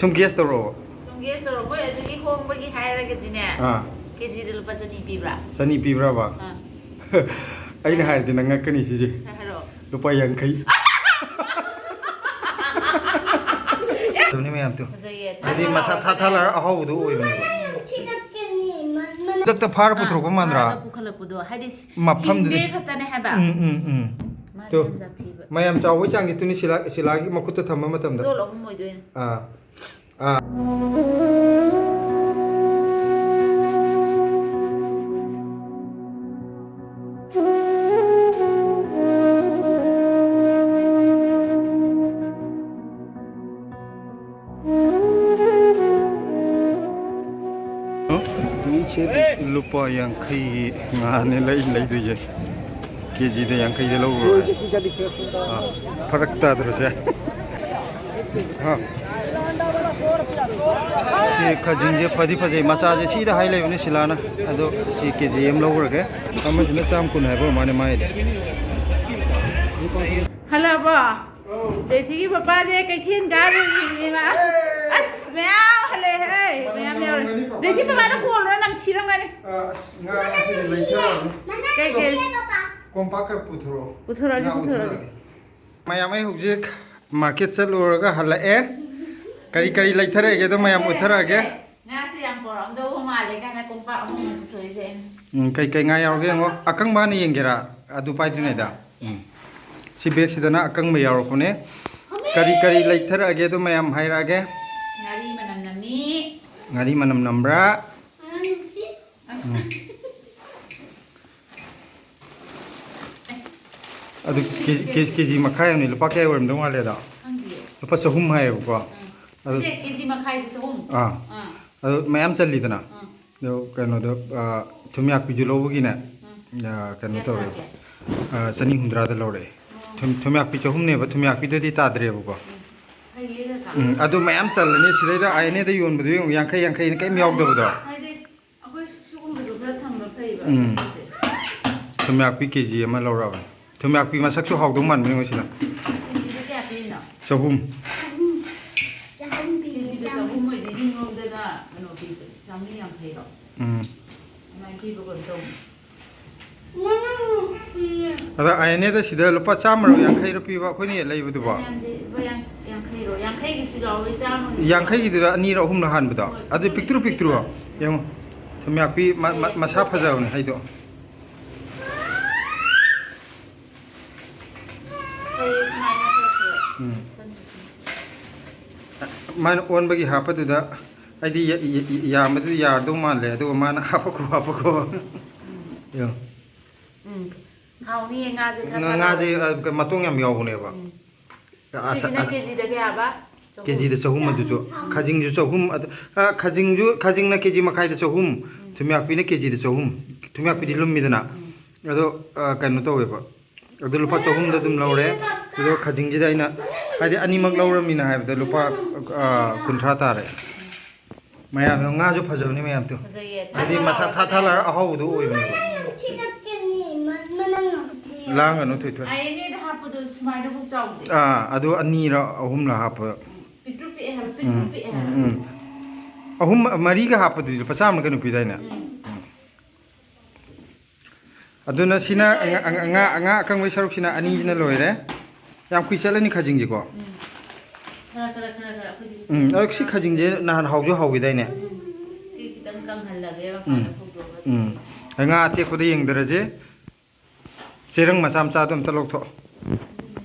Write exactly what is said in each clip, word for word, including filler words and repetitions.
ꯁꯨꯝ ꯒꯦꯁ ꯇꯧꯔꯛꯑꯣ꯫ ꯁꯨꯝ ꯒꯦꯁ ꯇꯧꯔꯛꯑꯣ, ꯃꯣꯏ ꯑꯗꯨꯒꯤ ꯍꯣꯡꯕꯒꯤ ꯍꯥꯏꯔꯒꯗꯤꯅꯦ, ꯑꯥ꯫ ꯀꯦꯖꯤꯗ ꯂꯨꯄꯥ ꯆꯅꯤ ꯄꯤꯕ꯭ꯔꯥ? ꯆꯅꯤ ꯄꯤꯕ꯭ꯔꯕ? ꯑꯥ꯫ ꯑꯩꯅ ꯍꯥꯏꯔꯗꯤ ꯅꯪ ꯉꯛꯀꯅꯤ ꯁꯤꯁꯦ꯫ ꯍꯥꯏꯔꯛꯑꯣ꯫ ꯂꯨꯄꯥ ꯌꯥꯡꯈꯩ꯫ ꯑꯗꯨꯅꯤ ꯃꯌꯥꯝ ꯇꯨ꯫ ꯐꯖꯩꯌꯦ꯫ ꯍꯥꯏꯗꯤ ꯃꯁꯥ ꯊꯥ ꯊꯥ ꯂꯥꯎꯔꯒ ꯑꯍꯥꯎꯕꯗꯣ ꯑꯣꯏꯕꯅꯦꯕ꯫ ꯊꯤꯜꯂꯛꯀꯅꯤ, ꯃ-, ꯃ-, ꯈꯨꯗꯛꯇ ꯐꯥꯔ ꯑꯥ, ꯄꯨꯊꯣꯔꯛꯄ ꯃꯥꯟꯗ꯭ꯔꯥ? ꯐꯥꯔꯒ ꯄꯨꯈꯠꯂꯛꯄꯗꯣ꯫ ꯍꯥꯏꯗꯤ ꯃꯐꯝꯗꯨꯗꯤ꯫ ꯍꯤꯡꯗꯦ ꯈꯛꯇꯅꯦ ꯍꯥꯏꯕ꯫ ꯎꯝ, ꯎꯝ, ꯎꯝ꯫ ꯃꯥꯗꯤ ꯇꯨ꯫ ꯌꯥꯝ ꯖꯥꯊꯤꯕ꯫ ꯃꯌꯥꯝ ꯆꯥꯎꯕꯩ ꯆꯥꯡꯗꯤ ꯇꯨꯅꯤ ꯁꯤꯂꯥ-, ꯁꯤꯂꯥꯒꯤ ꯃꯈꯨꯠꯇ ꯊꯝꯕ ꯃꯇꯝꯗ꯫ ꯗꯣꯜ ꯑꯍꯨꯝ ꯑꯣꯏꯗꯣꯏꯅꯦ꯫ ꯑꯥ꯫ ꯑꯥ꯫ ꯂꯨꯄꯥ ꯌꯥꯡꯈꯩꯒꯤ ꯉꯥꯅꯦ ꯂꯩ-, ꯂꯩꯗꯣꯏꯁꯦ꯫ ꯀꯦꯖꯤꯗ ꯌꯥꯡꯈꯩꯗ ꯂꯧꯔꯨꯔꯦ꯫ ꯑꯥ, ꯐꯔꯛ ꯇꯥꯗ꯭ꯔꯣꯁꯦ? ꯑꯥ꯫ ꯁꯤ ꯈꯖꯤꯡꯁꯦ ꯐꯗꯤ ꯐꯖꯩ, ꯃꯆꯥꯁꯦ ꯁꯤꯗ ꯍꯥꯏ ꯂꯩꯕꯅꯦ ꯁꯤꯂꯥꯅ꯫ ꯑꯗꯣ ꯁꯤ ꯀꯦꯖꯤ ꯑꯃ ꯂꯧꯔꯒꯦ꯫ ꯑꯃꯁꯤꯅ ꯆꯥꯝ ꯀꯨꯟ ꯍꯥꯏꯕ ꯑꯣꯏꯔ ꯃꯥꯅꯦ ꯃꯥꯏꯗꯤ꯫ ꯍꯜꯂꯛꯑꯕꯣ? ꯑꯧ꯫ ꯖꯦꯁꯤꯒꯤ ꯄꯄꯥꯁꯦ ꯀꯩꯊꯦꯜ ꯀꯥꯔꯨꯔꯤꯅꯦꯕ꯫ ꯑꯁ, ꯃꯌꯥꯝ ꯍꯜꯂꯛꯑꯦꯍꯦ, ꯃꯌꯥꯝ ꯌꯥꯎꯔꯦ꯫ ꯖꯦꯁꯤ ꯄꯄꯥꯗ ꯀꯣꯜꯂꯣ, ꯅꯝꯊꯤꯔꯝꯒꯅꯤ꯫ ꯑ, ꯑꯁ, ꯉꯥ ꯉꯁꯤꯗꯤ ꯂꯩꯊꯔꯛꯑꯅꯨ꯫ ꯀꯩ, ꯀꯩ? ꯀꯣꯝꯄꯥꯛꯀ ꯄꯨꯊꯣꯔꯛꯑꯣ꯫ ꯄꯨꯊꯣꯔꯛꯑꯒꯦ, ꯉꯥ ꯄꯨꯊꯣꯔꯛꯑꯒꯦ꯫ ꯎꯊꯔꯛꯑꯒꯦ꯫ ꯃꯌꯥꯝ, ꯑꯩ ꯍꯧꯖꯤꯛ ꯃꯥꯔꯀꯦꯠ ꯆꯠꯂꯨꯔꯒ ꯍꯜꯂꯛꯑꯦ꯫ ꯀꯔꯤ ꯀꯔꯤ ꯂꯩꯊꯔꯛꯑꯒꯦꯗꯣ ꯃꯌꯥꯝ ꯎꯠꯊꯔꯛꯑꯒꯦ꯫ ꯉꯥꯁꯦ ꯌꯥꯝ ꯄꯨꯔꯛꯑꯝꯗꯧꯕ ꯃꯥꯜꯂꯦ ꯀꯥꯏꯅ ꯀꯣꯝꯄꯥꯛ ꯑꯃꯃꯨꯛ ꯄꯨꯊꯣꯛꯏꯁꯦ ꯑꯩꯅ꯫ ꯎꯝ, ꯀꯩ ꯀꯩ ꯉꯥ ꯌꯥꯎꯔꯒꯦ ꯌꯦꯡꯉꯣ꯫ ꯑꯀꯪꯕ ꯍꯥꯟꯅ ꯌꯦꯡꯒꯦꯔꯥ? ꯑꯗꯨ ꯄꯥꯏꯗ꯭ꯔꯤꯉꯩꯗ꯫ ꯎꯝ꯫ ꯁꯤ ꯕꯦꯒꯁꯤꯗꯅ ꯑꯀꯪꯕ ꯌꯥꯎꯔꯛꯄꯅꯦ꯫ ꯀꯔꯤ ꯀꯔꯤ ꯂꯩꯊꯔꯛꯑꯒꯦꯗꯣ ꯃꯌꯥꯝ ꯍꯥꯏꯔꯛꯑꯒꯦ꯫ ꯉꯥꯔꯤ ꯃꯅꯝ ꯅꯝꯃꯤ꯫ ꯉꯥꯔꯤ ꯃꯅꯝ ꯅꯝꯕ꯭ꯔꯥ? ꯎꯝ꯫ ꯑꯗꯨ ꯀꯦ-, ꯀꯦ-, ꯀꯦꯖꯤ ꯃꯈꯥꯏ ꯑꯃꯅꯤ꯫ ꯂꯨꯄꯥ ꯀꯌꯥ ꯑꯣꯏꯔꯝꯗꯧ ꯃꯥꯜꯂꯦ ꯑꯗꯣ? ꯈꯪꯗꯤꯌꯦ꯫ ꯂꯨꯄꯥ ꯆꯍꯨꯝ ꯍꯥꯏꯌꯦꯕꯀꯣ꯫ ꯎꯝ꯫ ꯑꯗꯨ ꯅꯠꯇꯦ, ꯀꯦꯖꯤ ꯃꯈꯥꯏꯗ ꯆꯍꯨꯝ꯫ ꯑꯥ꯫ ꯑꯥ꯫ ꯑꯗꯨ ꯃꯌꯥꯝ ꯆꯜꯂꯤꯗꯅ? ꯎꯝ꯫ ꯑꯗꯣ ꯀꯩꯅꯣꯗꯣ, ꯑꯥ, ꯊꯨꯝꯌꯥꯛꯄꯤꯁꯨ ꯂꯧꯕꯒꯤꯅꯦ, ꯎꯝ꯫ ꯑꯥ, ꯀꯩꯅꯣ ꯀꯌꯥ ꯇꯧꯔꯦ꯫ ꯁꯥꯒꯦ? ꯑꯥ, ꯆꯅꯤ ꯍꯨꯝꯗ꯭ꯔꯥꯗ ꯂꯧꯔꯛꯑꯦ꯫ ꯎꯝ꯫ ꯊꯨꯝ-, ꯊꯨꯝꯌꯥꯛꯄꯤ ꯆꯍꯨꯝꯅꯦꯕ, ꯊꯨꯝꯌꯥꯛꯄꯤꯗꯨꯗꯤ ꯇꯥꯗ꯭ꯔꯦꯕꯀꯣ꯫ ꯎꯝ꯫ ꯐꯩꯌꯦ ꯀꯀꯥ꯫ ꯎꯝ, ꯑꯗꯨ ꯃꯌꯥꯝ ꯆꯜꯂꯅꯤ꯫ ꯁꯤꯗꯩꯗ ꯑꯥꯏ ꯑꯦꯟ ꯑꯦꯗ ꯌꯣꯟꯕꯗꯨ ꯌꯦꯡꯉꯨ, ꯌꯥꯡꯈꯩ ꯌꯥꯡꯈꯩꯅ ꯀꯩꯝ ꯌꯥꯎꯗꯕꯗꯣ꯫ ꯍꯥꯏꯗꯤ ꯑꯩꯈꯣꯏ ꯁꯤꯒꯨꯝꯕꯁꯨ ꯈꯔ ꯊꯝꯕ ꯐꯩꯕ ꯎꯝ꯫ ꯄꯣꯠꯁꯦ꯫ ꯊꯨꯝꯌꯥꯛꯄꯤ ꯀꯦꯖꯤ ꯑꯃ ꯂꯧꯔꯛꯑꯕꯅꯤ꯫ ꯊꯨꯝꯌꯥꯛꯄꯤ ꯃꯁꯛꯁꯨ ꯍꯥꯎꯗꯧ ꯃꯥꯟꯕꯅꯤ ꯃꯣꯏꯁꯤꯅ꯫ ꯀꯦꯖꯤꯗ ꯀꯌꯥ ꯄꯤꯔꯤꯅꯣ? ꯆꯍꯨꯝ꯫ ꯆꯍꯨꯝ ꯄꯤꯔꯤꯁꯦ꯫ ꯆꯥꯝꯃꯔꯤ ꯌꯥꯡꯈꯩꯔꯣ? ꯎꯝ꯫ ꯑꯗꯨꯃꯥꯏꯅ ꯄꯤꯕ ꯀꯩꯅꯣ ꯇꯧꯕꯅꯦ꯫ ꯑꯗ ꯑꯥꯏ ꯑꯦꯟ ꯑꯦꯗ ꯁꯤꯗ ꯂꯨꯄꯥ ꯆꯥꯝꯃꯔꯣ ꯌꯥꯡꯈꯩꯔꯣ ꯄꯤꯕ ꯑꯩꯈꯣꯏꯅ ꯍꯦꯛ ꯂꯩꯕꯗꯨꯕꯣ? ꯃꯌꯥꯝꯗꯤ ꯂꯨꯄꯥ ꯌꯥꯡ-, ꯌꯥꯡꯈꯩꯔꯣ? ꯌꯥꯡꯈꯩꯒꯤꯁꯨ ꯌꯥꯎꯋꯦ, ꯆꯥꯝꯃꯒꯤꯁꯨ ꯌꯥꯎꯋꯦ꯫ ꯌꯥꯡꯈꯩꯒꯤꯗꯨꯗ ꯑꯅꯤꯔꯣ ꯑꯍꯨꯝꯂꯣ ꯍꯥꯟꯕꯗꯣ? ꯍꯣꯏ, ꯑꯗꯨ ꯄꯤꯛꯇ꯭ꯔꯨ ꯄꯤꯛꯇ꯭ꯔꯨ ꯄꯤꯛꯇ꯭ꯔꯨ꯫ ꯄꯤꯛꯄ꯫ ꯌꯦꯡꯉꯣ, ꯊꯨꯝꯌꯥꯛꯄꯤ ꯃ-, ꯃ-, ꯃꯁꯥ ꯐꯖꯕꯅꯦ ꯍꯩꯗꯣ꯫ ꯐꯩꯌꯦ, ꯁꯨꯃꯥꯏꯅ ꯈꯔ ꯈꯔ ꯎꯝ꯫ ꯁꯟꯕꯁꯤꯅ꯫ ꯃꯥꯅ ꯑꯣꯟꯕꯒꯤ ꯍꯥꯞꯄꯗꯨꯗ ꯑꯩꯗꯤ ꯌꯥ-, ꯌꯥ-, ꯌꯥ-, ꯌꯥꯝꯕꯗꯨꯗꯤ ꯌꯥꯔꯗꯧ ꯃꯥꯜꯂꯦ, ꯑꯗꯨꯒ ꯃꯥꯅ ꯍꯥꯞꯄ ꯈꯨꯍꯥꯞꯄꯀꯣ꯫ ꯎꯝ꯫ ꯌꯦꯡꯉꯣ꯫ ꯎꯝ꯫ ꯍꯥꯎꯅꯤꯌꯦ, ꯉꯥꯁꯦ ꯊꯥ ꯉꯥ-, ꯊꯥ ꯉꯥꯁꯦ, ꯂꯥꯎꯕ꯫ ꯑ, ꯃꯇꯣꯡ ꯌꯥꯝ ꯌꯥꯎꯕꯅꯦꯕ꯫ ꯎꯝ꯫ ꯑ, ꯑ, ꯁꯤꯁꯤꯅ ꯑ, ꯀꯦꯖꯤꯗ ꯀꯌꯥꯕ? ꯆꯍꯨꯝ꯫ ꯀꯦꯖꯤꯗ ꯆꯍꯨꯝ ꯑꯗꯨꯁꯨ꯫ ꯈꯥꯖꯤꯡꯁꯨ ꯆꯍꯨꯝ ꯑꯗꯨ, ꯑ, ꯈꯥꯖꯤꯡꯁꯨ, ꯈꯥꯖꯤꯡꯅ ꯀꯦꯖꯤ ꯃꯈꯥꯏꯗ ꯆꯍꯨꯝ, ꯎꯝ꯫ ꯊꯨꯝꯌꯥꯛꯄꯤꯅ ꯀꯦꯖꯤꯗ ꯆꯍꯨꯝ꯫ ꯊꯨꯝꯌꯥꯛꯄꯤꯗꯤ ꯎꯝ꯫ ꯂꯨꯝꯃꯤꯗꯅ꯫ ꯎꯝ꯫ ꯑꯗꯣ, ꯑ, ꯀꯩꯅꯣ ꯇꯧꯋꯦꯕ꯫ ꯑꯗꯨ ꯂꯨꯄꯥ ꯆꯍꯨꯝꯗ ꯑꯗꯨꯝ ꯂꯧꯔꯦ꯫ ꯑꯗꯨꯒ ꯈꯥꯖꯤꯡꯁꯤꯗ ꯑꯩꯅ, ꯍꯥꯏꯗꯤ ꯑꯅꯤꯃꯛ ꯂꯧꯔꯕꯅꯤꯅ ꯍꯥꯏꯕꯗ ꯂꯨꯄꯥ, ꯑ, ꯀꯨꯟꯊ꯭ꯔꯥ ꯇꯥꯔꯦ꯫ ꯃꯌꯥꯝ ꯉꯥꯁꯨ ꯐꯖꯕꯅꯤ ꯃꯌꯥꯝ ꯇꯨ꯫ ꯐꯖꯩꯌꯦ꯫ ꯍꯥꯏꯗꯤ ꯊꯥ ꯃꯁꯥ ꯊꯥ ꯊꯥ ꯊꯥ ꯂꯥꯎꯔꯒ ꯂꯥꯎꯔꯒ ꯑꯍꯥꯎꯕꯗꯣ ꯑꯣꯏꯕꯅꯦꯕ꯫ ꯊꯥ ꯊꯥ ꯂꯥꯎꯔꯒ꯫ ꯂꯥꯡꯒꯅꯨ ꯊꯣꯏꯊꯣꯏ꯫ ꯑꯥꯏ ꯑꯦꯟ ꯑꯦꯗ ꯍꯥꯞꯄꯗꯣ ꯁꯨꯃꯥꯏꯅꯐꯥꯎ ꯆꯥꯎꯗꯦ꯫ ꯑꯥ, ꯑꯗꯨ ꯑꯅꯤꯔ ꯑꯍꯨꯝꯂ ꯍꯥꯞꯄ꯫ ꯄꯤꯛꯇ꯭ꯔꯨ ꯄꯤꯛꯑꯦ ꯍꯥꯏꯕ, ꯄꯤꯛꯇ꯭ꯔꯨ ꯎꯝ, ꯄꯤꯛꯑꯦ ꯎꯝ, ꯍꯥꯏꯕ꯫ ꯎꯝ꯫ ꯑꯍꯨꯝ, ꯃꯔꯤꯒ ꯍꯥꯞꯄꯗꯨꯗꯤ ꯂꯨꯄꯥ ꯆꯥꯝꯃ ꯀꯩꯅꯣ ꯄꯤꯗꯥꯏꯅꯦ? ꯎꯝ꯫ ꯑꯗꯨꯅ ꯁꯤꯅ ꯉꯥ, ꯉꯥ, ꯉꯥ, ꯉꯥ ꯑꯀꯪꯕꯒꯤ ꯁꯔꯨꯛꯁꯤꯅ ꯑꯅꯤꯁꯤꯅ ꯂꯣꯏꯔꯦ꯫ ꯌꯥꯝ ꯀꯨꯏ ꯆꯠꯂꯅꯤ ꯈꯥꯖꯤꯡꯁꯦꯀꯣ꯫ ꯎꯝ꯫ ꯈꯔ, ꯈꯔ, ꯈꯔ, ꯈꯔ ꯑꯩꯈꯣꯏꯗꯤ ꯎꯝ, ꯑꯗꯣ ꯁꯤ ꯈꯥꯖꯤꯡꯁꯦ ꯅꯍꯥꯟ ꯍꯥꯎꯁꯨ ꯍꯥꯎꯈꯤꯗꯥꯏꯅꯦ? ꯎꯝ꯫ ꯁꯤ ꯈꯤꯇꯪ ꯀꯪꯍꯜꯂꯒꯦ, ꯎꯝ꯫ ꯃꯄꯥꯟꯗ ꯐꯧꯗꯣꯛꯑꯒ꯫ ꯎꯝ꯫ ꯑꯩ ꯉꯥ ꯑꯇꯦꯛꯄꯗ ꯌꯦꯡꯗꯔꯁꯦ꯫ ꯆꯦꯔꯪ ꯃꯆꯥ ꯃꯆꯥꯗꯣ ꯑꯝꯇ ꯂꯧꯊꯣꯛ꯫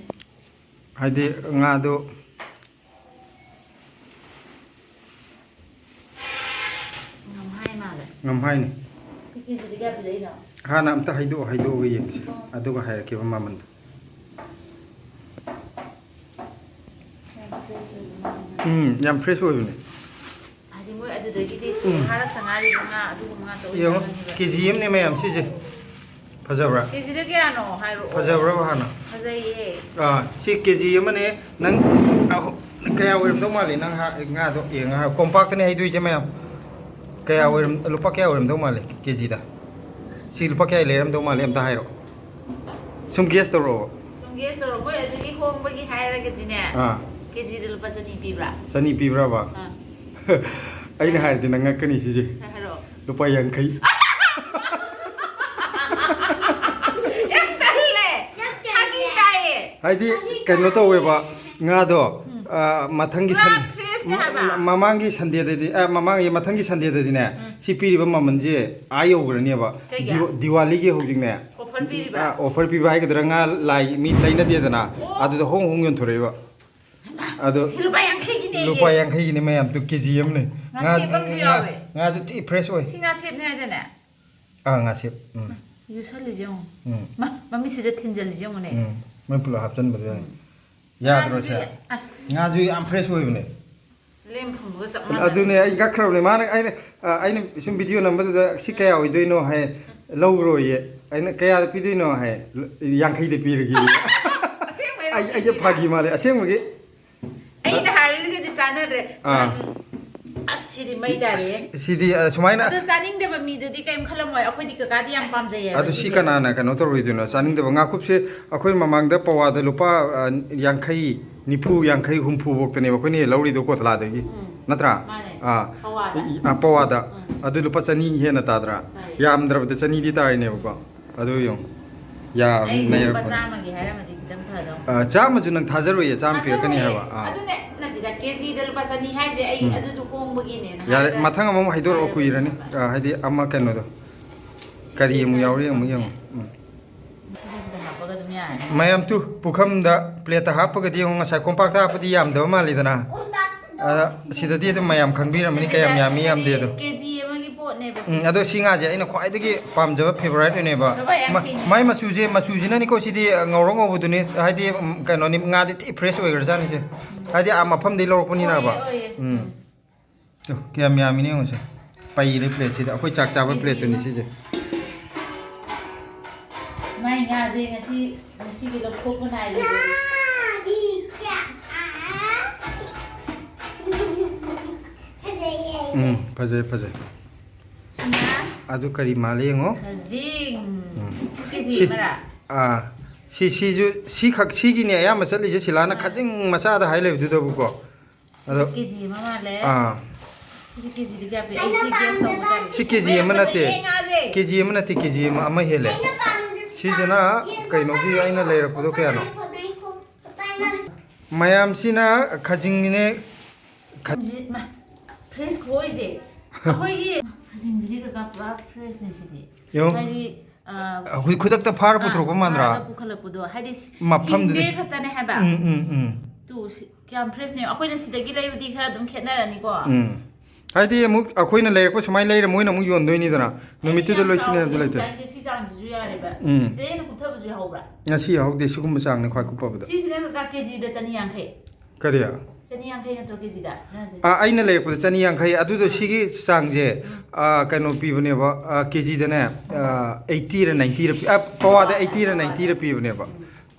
ꯍꯥꯏꯗꯤ ꯉꯥꯗꯣ ꯉꯝꯍꯥꯏ ꯃꯥꯜꯂꯦ꯫ ꯉꯝꯍꯥꯏꯅꯤ꯫ ꯁꯤ ꯀꯦꯖꯤꯗ ꯀꯌꯥ ꯄꯤꯔꯛꯏꯅꯣ? ꯍꯥꯟꯅ ꯑꯝꯇ ꯍꯩꯗꯣꯛꯑꯣ, ꯍꯩꯗꯣꯛꯑꯒ ꯌꯦꯡꯁꯤ꯫ ꯑꯗꯨꯒ ꯍꯥꯏꯔꯛꯀꯦꯕ ꯃꯃꯟꯗꯣ꯫ ꯌꯥꯝ fresh ꯑꯣꯏꯕ ꯃꯥꯜꯂꯦ꯫ ꯎꯝ, ꯌꯥꯝ fresh ꯑꯣꯏꯕꯅꯦ꯫ ꯍꯥꯏꯗꯤ ꯃꯣꯏ ꯑꯗꯨꯗꯒꯤꯗꯤ ꯎꯝ꯫ ꯐꯥꯔꯛꯇ ꯉꯥꯏꯔꯤꯕ ꯉꯥ ꯑꯗꯨꯒꯨꯝꯕ ꯉꯥꯛꯇ ꯌꯦꯡꯉꯣ, ꯑꯣꯏꯔꯝꯒꯅꯤꯕ꯫ ꯀꯦꯖꯤ ꯑꯃꯅꯦ ꯃꯌꯥꯝ ꯁꯤꯁꯦ꯫ ꯐꯖꯕ꯭ꯔꯥ? ꯀꯦꯖꯤꯗ ꯀꯌꯥꯅꯣ ꯍꯥꯏꯔꯛꯑꯣ꯫ ꯐꯖꯕ꯭ꯔꯕ ꯍꯥꯟꯅ? ꯐꯖꯩꯌꯦ꯫ ꯑꯥ, ꯁꯤ ꯀꯦꯖꯤ ꯑꯃꯅꯦ꯫ ꯅꯪ ꯑꯍꯨ-, ꯀꯌꯥ ꯑꯣꯏꯔꯝꯗꯧ ꯃꯥꯜꯂꯤ? ꯅꯪ ꯍꯥ-, ꯉꯥꯗꯣ ꯌꯦꯡꯉ ꯍꯥꯏꯔꯣ꯫ ꯀꯣꯝꯄꯥꯛꯇꯅꯦ ꯍꯩꯗꯣꯏꯁꯦ ꯃꯌꯥꯝ꯫ ꯀꯌꯥ ꯑꯣꯏꯔꯝ-, ꯂꯨꯄꯥ ꯀꯌꯥ ꯑꯣꯏꯔꯝꯗꯧ ꯃꯥꯜꯂꯤ ꯀꯦꯖꯤꯗ? ꯁꯤ ꯂꯨꯄꯥ ꯀꯌꯥ ꯂꯩꯔꯝꯗꯧ ꯃꯥꯜꯂꯤ? ꯑꯝꯇ ꯍꯥꯏꯔꯣ꯫ ꯁꯨꯝ guess ꯇꯧꯔꯛꯑꯣ꯫ ꯁꯨꯝ guess ꯇꯧꯔꯣ꯫ ꯃꯣꯏ ꯑꯗꯨꯒꯤ ꯍꯣꯡꯕꯒꯤ ꯍꯥꯏꯔꯒꯗꯤꯅꯦ, ꯑꯥ꯫ ꯀꯦꯖꯤꯗ ꯂꯨꯄꯥ ꯆꯅꯤ ꯄꯤꯕ꯭ꯔꯥ? ꯆꯅꯤ ꯄꯤꯕ꯭ꯔꯕ? ꯑꯥ꯫ ꯑꯩꯅ ꯍꯥꯏꯔꯗꯤ ꯅꯪ ꯉꯛꯀꯅꯤ ꯁꯤꯁꯦ꯫ ꯍꯥꯏꯔꯛꯑꯣ꯫ ꯂꯨꯄꯥ ꯌꯥꯡꯈꯩ꯫ ꯌꯥꯝ ꯇꯜꯂꯦ꯫ ꯐꯥꯒꯤ ꯇꯥꯏꯌꯦ꯫ ꯍꯥꯏꯗꯤ ꯀꯩꯅꯣ ꯇꯧꯋꯦꯕ ꯉꯥꯗꯣ, ꯑ, ꯃꯊꯪꯒꯤ ꯁꯟ- ꯉꯥ fresh ꯅꯦ ꯍꯥꯏꯕ꯫ ꯃ- ꯃꯃꯥꯡꯒꯤ ꯁꯟꯗꯦꯗꯗꯤ, ꯑ, ꯃꯃꯥꯡꯒꯤ ꯃꯊꯪꯒꯤ ꯁꯟꯗꯦꯗꯗꯤꯅꯦ, ꯁꯤ ꯄꯤꯔꯤꯕ ꯃꯃꯜꯁꯦ ꯑꯥ ꯌꯧꯈ꯭ꯔꯅꯦꯕ꯫ ꯀꯩꯒꯤ? ꯗꯤꯋ- ꯗꯤꯋꯥꯂꯤꯒꯤ ꯍꯧꯖꯤꯛꯅꯦ, Offer ꯄꯤꯔꯤꯕ? ꯑ, offer ꯄꯤꯕ ꯍꯥꯏꯒꯗ꯭ꯔꯥ, ꯉꯥ ꯂꯥꯏ ꯃꯤ ꯂꯩꯅꯗꯦꯗꯅ, ꯑꯣ꯫ ꯑꯗꯨꯗ ꯍꯣꯡ ꯍꯣꯡ ꯌꯣꯟꯊꯣꯔꯛꯏꯕ꯫ ꯑꯗꯣ ꯁꯤ ꯂꯨꯄꯥ ꯌꯥꯡꯈꯩꯒꯤꯅꯦ꯫ ꯂꯨꯄꯥ ꯌꯥꯡꯈꯩꯒꯤꯅꯦ ꯃꯌꯥꯝ, ꯇꯨ ꯀꯦ ꯖꯤ ꯑꯃꯅꯦ꯫ ꯉꯥ- ꯉꯥꯁꯦꯞ ꯑꯃꯁꯨ ꯉꯥ- ꯌꯥꯎꯋꯦ꯫ ꯉꯥꯁꯨ ꯊꯤ fresh ꯑꯣꯏ꯫ ꯁꯤ ꯉꯥꯁꯦꯞꯅꯦ ꯍꯥꯏꯗꯅꯦ꯫ ꯑꯥ, ꯉꯥꯁꯦꯞ꯫ ꯎꯝ꯫ ꯌꯨꯁꯜꯂꯤꯁꯦ ꯌꯦꯡꯉꯣ꯫ ꯎꯝ꯫ ꯃꯥ, ꯃꯃꯤꯠꯁꯤꯗ ꯊꯤꯟꯖꯜꯂꯤꯁꯦ ꯌꯦꯡꯉꯨꯅꯦ꯫ ꯎꯝ꯫ ꯃꯣꯏ ꯄꯨꯂꯞ ꯍꯥꯞꯆꯤꯟꯕꯗꯨꯗꯅꯦ꯫ ꯌꯥꯗ꯭ꯔꯣ ꯁꯦ? ꯉꯥꯁꯤꯗꯤ ꯑꯁ꯫ ꯉꯥꯁꯨ ꯌꯥꯝ fresh ꯑꯣꯏꯕꯅꯦ꯫ ꯂꯦꯝ ꯐꯨꯝꯕꯒ ꯆꯞ ꯃꯥꯟꯅꯔꯦ꯫ ꯑꯗꯨꯅꯦ ꯑꯩ ꯉꯛꯈ꯭ꯔꯕꯅꯦ꯫ ꯃꯥꯅ, ꯑꯩꯅ, ꯑ, ꯑꯩꯅ ꯁꯨꯝ video ꯅꯝꯕꯗꯨꯗ "ꯁꯤ ꯀꯌꯥ ꯑꯣꯏꯗꯣꯏꯅꯣ?" ꯍꯥꯏ, "ꯂꯧꯔꯣꯏꯌꯦ"꯫ ꯑꯩꯅ "ꯀꯌꯥꯗ ꯄꯤꯗꯣꯏꯅꯣ?" ꯍꯥꯏ, "ꯌꯥꯡꯈꯩꯗ ꯄꯤꯔꯒꯦ"꯫ ꯑꯁꯦꯡꯕꯩꯔꯣ? ꯑꯩ, ꯑꯩꯁꯦ ꯐꯥꯒꯤ ꯃꯥꯜꯂꯦ, ꯑꯁꯦꯡꯕꯒꯤ꯫ ꯑꯩꯅ ꯍꯥꯏꯔꯤꯒꯗꯤ ꯆꯥꯟꯅꯗ꯭ꯔꯦ꯫ ꯑꯥ꯫ ꯑꯁ, ꯁꯤꯗꯤ ꯃꯩ ꯇꯥꯔꯦ꯫ ꯁꯤꯗꯤ, ꯑ, ꯁꯨꯃꯥꯏꯅ꯫ ꯑꯗꯨ ꯆꯥꯅꯤꯡꯗꯕ ꯃꯤꯗꯨꯗꯤ ꯀꯩꯝ ꯈꯜꯂꯝꯃꯣꯏ, ꯑꯩꯈꯣꯏꯗꯤ ꯀꯀꯥꯗꯤ ꯌꯥꯝ ꯄꯥꯝꯖꯩꯌꯦꯕ ꯑꯗꯨ ꯁꯤ ꯁꯤꯁꯦ꯫ ꯀꯅꯥꯅ ꯀꯩꯅꯣ ꯇꯧꯔꯣꯏꯗꯣꯏꯅꯣ? ꯆꯥꯅꯤꯡꯗꯕ ꯉꯥꯀꯨꯞꯁꯦ ꯑꯩꯈꯣꯏ ꯃꯃꯥꯡꯗ ꯄꯋꯥꯗ ꯂꯨꯄꯥ, ꯑ, ꯌꯥꯡꯈꯩ, ꯅꯤꯐꯨ, ꯌꯥꯡꯈꯩ, ꯍꯨꯝꯐꯨ ꯐꯥꯎꯇꯅꯦꯕ ꯑꯩꯈꯣꯏꯅ ꯂꯧꯔꯤꯗꯣ ꯀꯣꯇꯂꯥꯗꯒꯤ꯫ ꯎꯝ꯫ ꯅꯠꯇ꯭ꯔꯥ? ꯃꯥꯅꯦ꯫ ꯑꯥ꯫ ꯄꯋꯥꯗ꯫ ꯏ-, ꯑ, ꯄꯋꯥꯗ꯫ ꯎꯝ꯫ ꯑꯗꯨ ꯂꯨꯄꯥ ꯆꯅꯤ ꯍꯦꯟꯅ ꯇꯥꯗ꯭ꯔꯥ? ꯇꯥꯏ꯫ ꯌꯥꯝꯗ꯭ꯔꯕꯗ ꯆꯅꯤꯗꯤ ꯇꯥꯔꯤꯅꯦꯕꯀꯣ꯫ ꯑꯗꯨ ꯌꯦꯡꯉꯨ꯫ ꯌꯥꯕꯅꯤ, ꯑꯩꯁꯦ ꯂꯨꯄꯥ ꯂꯩꯔꯛꯄꯅꯤ꯫ ꯆꯥꯝꯃꯒꯤ ꯍꯥꯏꯔꯝꯃꯗꯤ ꯈꯤꯇꯪ ꯐꯗꯧ꯫ ꯑ, ꯆꯥꯝꯃꯁꯨ ꯅꯪ ꯊꯥꯖꯔꯣꯏꯌꯦ, ꯆꯥꯝꯃ ꯄꯤꯔꯛꯀꯅꯤ ꯊꯥꯖꯔꯣꯏꯌꯦ꯫ ꯍꯥꯏꯕ꯫ ꯑꯥ꯫ ꯑꯗꯨꯅꯦ, ꯅꯠꯇꯦꯗ, ꯀꯦꯖꯤꯗ ꯂꯨꯄꯥ ꯆꯅꯤ ꯍꯥꯏꯁꯦ ꯑꯩ ꯎꯝ꯫ ꯑꯗꯨꯁꯨ ꯍꯣꯡꯕꯒꯤꯅꯦꯅ ꯌꯥꯔꯦ, ꯍꯥꯏꯔꯒ ꯃꯊꯪ ꯑꯃꯨꯛ ꯍꯥꯏꯗꯣꯔꯛꯑꯣ, ꯍꯥꯏꯔꯒ ꯀꯨꯏꯔꯅꯤ꯫ ꯍꯥꯏꯕ꯫ ꯑ, ꯍꯥꯏꯗꯤ ꯑꯃ ꯀꯩꯅꯣꯗꯣ꯫ ꯀꯔꯤ ꯑꯃꯨꯛ ꯌꯥꯎꯔꯤ ꯑꯃꯨꯛ ꯌꯦꯡꯉꯣ꯫ ꯎꯝ꯫ ꯁꯤꯗ ꯍꯥꯞꯄꯒ ꯑꯗꯨꯝ ꯌꯥꯔꯅꯤ꯫ ꯃꯌꯥꯝ ꯇꯨ, ꯄꯨꯈꯝꯗ, ꯄ꯭ꯂꯦꯠꯇ ꯍꯥꯞꯄꯒꯗꯤ ꯌꯦꯡꯉꯣ, ꯉꯁꯥꯏ ꯀꯣꯝꯄꯥꯛꯇ ꯍꯥꯞꯄꯗꯤ ꯌꯥꯝꯗꯕ ꯃꯥꯜꯂꯤꯗꯅ꯫ ꯑꯗ ꯁꯤꯗꯗꯤ ꯑꯗꯨꯝ ꯃꯌꯥꯝ ꯈꯪꯕꯤꯔꯝꯃꯅꯤ ꯀꯌꯥꯝ ꯌꯥꯝꯃꯤ ꯌꯥꯝꯗꯦ ꯑꯗꯣ꯫ ꯀꯦꯖꯤ ꯑꯃꯒꯤ ꯄꯣꯠꯅꯦꯕ ꯁꯤ꯫ ꯎꯝ, ꯑꯗꯣ ꯁꯤ ꯉꯥꯁꯦ ꯑꯩꯅ ꯈ꯭ꯋꯥꯏꯗꯒꯤ ꯄꯥꯝꯖꯕ favourite ꯅꯦꯕ꯫ ꯂꯨꯄꯥ ꯌꯥꯡꯈꯩꯅꯦ꯫ ꯃ-, ꯃꯥꯏ ꯃꯆꯨꯁꯦ, ꯃꯆꯨꯁꯤꯅꯅꯤꯀꯣ ꯁꯤꯗꯤ ꯉꯧꯔꯣꯛ ꯉꯧꯕꯗꯨꯅꯤ꯫ ꯍꯥꯏꯗꯤ, ꯎꯝ, ꯀꯩꯅꯣꯅꯤ, ꯉꯥꯗꯤ ꯊꯤ fresh ꯑꯣꯏꯈ꯭ꯔꯖꯥꯠꯅꯤꯁꯦ꯫ ꯍꯥꯏꯗꯤ ꯑꯥ ꯃꯐꯝꯗꯒꯤ ꯂꯧꯔꯛꯄꯅꯤꯅꯕ꯫ ꯑꯣꯏꯌꯦ, ꯑꯣꯏꯌꯦ꯫ ꯎꯝ꯫ ꯇꯨ, ꯀꯌꯥꯝ ꯌꯥꯝꯃꯤꯅꯦ ꯌꯦꯡꯉꯨꯁꯦ꯫ ꯄꯩꯔꯦ ꯄ꯭ꯂꯦꯠꯁꯤꯗ꯫ ꯑꯩꯈꯣꯏ ꯆꯥꯛ ꯆꯥꯕ ꯄ꯭ꯂꯦꯠꯇꯨꯅꯤ ꯁꯤꯁꯦ꯫ ꯃꯥꯏ ꯉꯥꯁꯦ ꯉꯁꯤ, ꯉꯁꯤꯒꯤ ꯂꯧꯊꯣꯛꯄ ꯅꯥꯏꯔꯣꯏꯗꯣꯏꯅꯤ꯫ ꯎꯝ, ꯐꯖꯩ, ꯐꯖꯩ꯫ ꯁꯨꯃꯥ꯫ ꯑꯗꯨ ꯀꯔꯤ ꯃꯥꯜꯂꯦ ꯌꯦꯡꯉꯣ꯫ ꯈꯖꯤꯡ꯫ ꯎꯝ꯫ ꯁꯤ ꯀꯦꯖꯤ ꯁꯤ-, ꯑꯃꯔꯥ? ꯑꯥ꯫ ꯁꯤ, ꯁꯤꯁꯨ, ꯁꯤꯈꯛ, ꯁꯤꯒꯤꯅꯦ ꯑꯌꯥꯝꯕ ꯆꯠꯂꯤꯁꯦ꯫ ꯁꯤꯂꯥꯅ ꯑꯥ꯫ ꯈꯖꯤꯡ ꯃꯆꯥꯗ ꯍꯥꯏ ꯂꯩꯕꯗꯨꯗꯕꯨꯀꯣ꯫ ꯑꯗꯣ, ꯀꯦꯖꯤ ꯑꯃ ꯃꯥꯜꯂꯦ꯫ ꯑꯥ꯫ ꯁꯤ ꯀꯦ ꯖꯤꯗ ꯀꯌꯥ ꯄꯤ? ꯑꯩ ꯁꯤ ꯒꯦꯁ ꯇꯧꯕ ꯇꯥꯔꯦ꯫ ꯁꯤ ꯀꯦ ꯖꯤ ꯑꯃ ꯅꯠꯇꯦ꯫ ꯃꯌꯥꯝ ꯐꯖꯩꯌꯦ ꯉꯥꯁꯦ꯫ ꯀꯦ ꯖꯤ ꯑꯃ ꯅꯠꯇꯦ, ꯀꯦ ꯖꯤ ꯑꯃ, ꯑꯃ ꯍꯦꯜꯂꯦ꯫ ꯑꯩꯅ ꯄꯥꯝꯃꯤꯁꯦ ꯁꯤꯁꯤꯅ ꯌꯦꯟ ꯀꯩꯅꯣꯒꯤ ꯃꯈꯥ ꯑꯩꯅ ꯂꯩꯔꯛꯄꯗꯣ ꯀꯌꯥꯅꯣ? ꯉꯥꯏꯈꯣ, ꯉꯥꯏꯈꯣ, ꯉꯥꯏꯈꯣ꯫ ꯃꯌꯥꯝꯁꯤꯅ ꯈꯖꯤꯡꯅꯤꯅꯦ꯫ ꯈ- ꯈꯖꯤꯡꯁꯤ, ꯃꯥ, ꯐ꯭ꯔꯦꯁ ꯈꯨꯑꯣꯏꯁꯦ꯫ ꯑꯩꯈꯣꯏꯒꯤ ꯈꯖꯤꯡꯁꯤꯗꯤ ꯀꯀꯥ ꯄꯨꯔꯥ ꯐ꯭ꯔꯦꯁꯅꯦ ꯁꯤꯗꯤ꯫ ꯌꯦꯡꯉꯣ꯫ ꯍꯥꯏꯗꯤ, ꯑ, ꯍꯧꯖꯤꯛ ꯈꯨꯗꯛꯇ ꯐꯥꯔ ꯑ, ꯄꯨꯊꯣꯔꯛꯄ ꯃꯥꯟꯗ꯭ꯔꯥ? ꯐꯥꯔꯒ ꯄꯨꯈꯠꯂꯛꯄꯗꯣ꯫ ꯍꯥꯏꯗꯤ, ꯃꯐꯝꯗꯨꯗꯤ ꯍꯤꯡꯗꯦ ꯈꯛꯇꯅꯦ ꯍꯥꯏꯕ꯫ ꯎꯝ, ꯎꯝ, ꯎꯝ꯫ ꯇꯨ, ꯁꯤ, ꯀꯌꯥꯝ ꯐ꯭ꯔꯦꯁꯅꯦ꯫ ꯑꯩꯈꯣꯏꯅ ꯁꯤꯗꯒꯤ ꯂꯩꯕꯗꯤ ꯈꯔ ꯑꯗꯨꯝ ꯈꯦꯠꯅꯔꯅꯤꯀꯣ꯫ ꯎꯝ꯫ ꯍꯥꯏꯗꯤ ꯑꯃꯨꯛ ꯑꯩꯈꯣꯏꯅ ꯂꯩꯔꯛꯄ ꯁꯨꯃꯥꯏꯅ ꯂꯩꯔ ꯃꯣꯏꯅ ꯑꯃꯨꯛ ꯌꯣꯟꯗꯣꯏꯅꯤꯗꯅ꯫ ꯅꯨꯃꯤꯠꯇꯨꯗ ꯌꯥꯝ ꯂꯣꯏꯁꯤꯟꯅꯤ ꯍꯥꯏꯕꯗꯤ ꯆꯥꯎꯕꯗꯤ ꯂꯩꯇꯦ꯫ ꯆꯥꯏꯗꯦ, ꯁꯤ ꯆꯥꯡꯁꯤꯁꯨ ꯌꯥꯔꯦꯕ꯫ ꯎꯝ꯫ ꯁꯤꯗꯩ ꯍꯦꯟꯅ ꯀꯨꯞꯊꯕꯁꯨ ꯌꯥꯎꯕ꯭ꯔꯥ? ꯉꯁꯤ ꯌꯥꯎꯍꯧꯗꯦ, ꯁꯤꯒꯨꯝꯕ ꯆꯥꯡꯅꯤ ꯈ꯭ꯋꯥꯏ ꯀꯨꯞꯄꯕꯗ꯫ ꯁꯤꯁꯤꯅ ꯀꯀꯥ ꯀꯦꯖꯤꯗ ꯆꯅꯤ ꯌꯥꯡꯈꯩ꯫ ꯀꯔꯤ? ꯆꯅꯤ ꯌꯥꯡꯈꯩ ꯅꯠꯇ꯭ꯔꯣ ꯀꯦꯖꯤꯗ? ꯅꯪ ꯍꯧꯖꯤꯛ ꯑꯥ, ꯑꯩꯅ ꯂꯩꯔꯛꯄꯗ ꯆꯅꯤ ꯌꯥꯡꯈꯩ꯫ ꯑꯗꯨꯗꯣ ꯁꯤꯒꯤ ꯆꯥꯡꯁꯦ, ꯎꯝ꯫ ꯑꯥ, ꯀꯩꯅꯣ ꯄꯤꯕꯅꯦꯕ, ꯑꯥ, ꯀꯦꯖꯤꯗꯅꯦ, ꯑꯥ, ꯑꯩꯠꯇꯤꯔ ꯅꯥꯏꯟꯇꯤꯔ ꯄꯤ-, ꯑꯥ, ꯄꯋꯥꯗ ꯑꯩꯠꯇꯤꯔ ꯅꯥꯏꯟꯇꯤꯔ ꯄꯤꯕꯅꯦꯕ꯫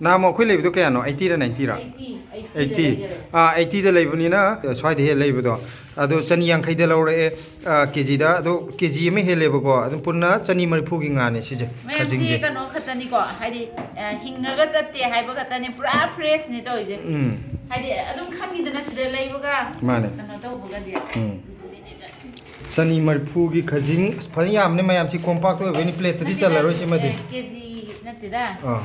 ꯅꯍꯥꯟꯃꯨꯛ ꯑꯩꯈꯣꯏ ꯂꯩꯕꯗꯣ ꯀꯌꯥꯅꯣ? ꯑꯩꯠꯇꯤꯔ ꯅꯥꯏꯟꯇꯤꯔ? ꯑꯩꯠꯇꯤ, ꯑꯩꯠꯇꯤꯗ ꯑꯩꯠꯇꯤ꯫ ꯂꯩꯈꯔꯦ꯫ ꯑꯥ, ꯑꯩꯠꯇꯤꯗ ꯂꯩꯕꯅꯤꯅ ꯁ꯭ꯋꯥꯏꯗ ꯍꯦꯛ ꯂꯩꯕꯗꯣ꯫ ꯑꯗꯣ ꯆꯅꯤ ꯌꯥꯡꯈꯩꯗ ꯂꯧꯔꯛꯑꯦ, ꯑꯥ, ꯀꯦꯖꯤꯗ꯫ ꯑꯗꯣ ꯀꯦꯖꯤ ꯑꯃ ꯍꯦꯜꯂꯦꯕꯀꯣ꯫ ꯑꯗꯨꯝ ꯄꯨꯟꯅ ꯆꯅꯤ ꯃꯔꯤꯐꯨꯒꯤ ꯉꯥꯅꯦ ꯁꯤꯁꯦ, ꯃꯌꯥꯝꯁꯤ ꯈꯖꯤꯡꯁꯦ꯫ ꯀꯩꯅꯣ ꯈꯛꯇꯅꯤꯀꯣ, ꯍꯥꯏꯗꯤ, ꯑ, ꯍꯤꯡꯉꯒ ꯆꯠꯇꯦ ꯍꯥꯏꯕ ꯈꯛꯇꯅꯤ, ꯄꯨꯔꯥ ꯐ꯭ꯔꯦꯁꯅꯦ ꯇꯧꯔꯤꯁꯦ꯫ ꯎꯝ꯫ ꯍꯥꯏꯗꯤ, ꯑꯗꯨꯝ ꯈꯪꯉꯤꯗꯅ ꯁꯤꯗ ꯂꯩꯕꯒ ꯃꯥꯅꯦ꯫ ꯀꯩꯅꯣ ꯇꯧꯕꯒꯗꯤ꯫ ꯎꯝ꯫ ꯑꯗꯨꯒꯤꯅꯤꯗ꯫ ꯆꯅꯤ ꯃꯔꯤꯐꯨꯒꯤ ꯈꯖꯤꯡ꯫ ꯑꯁ, ꯐꯖꯅ ꯌꯥꯝꯕꯅꯦ ꯃꯌꯥꯝꯁꯤ, ꯀꯣꯝꯄꯥꯛꯇ ꯑꯣꯏꯕꯅꯤ, ꯄ꯭ꯂꯦꯠꯇꯗꯤ ꯅꯠꯇꯦꯗ, ꯆꯜꯂꯔꯣꯏ ꯁꯤꯃꯗꯤ꯫ ꯑꯦ, ꯀꯦꯖꯤ ꯅꯠꯇꯦꯗ꯫ ꯑꯥ꯫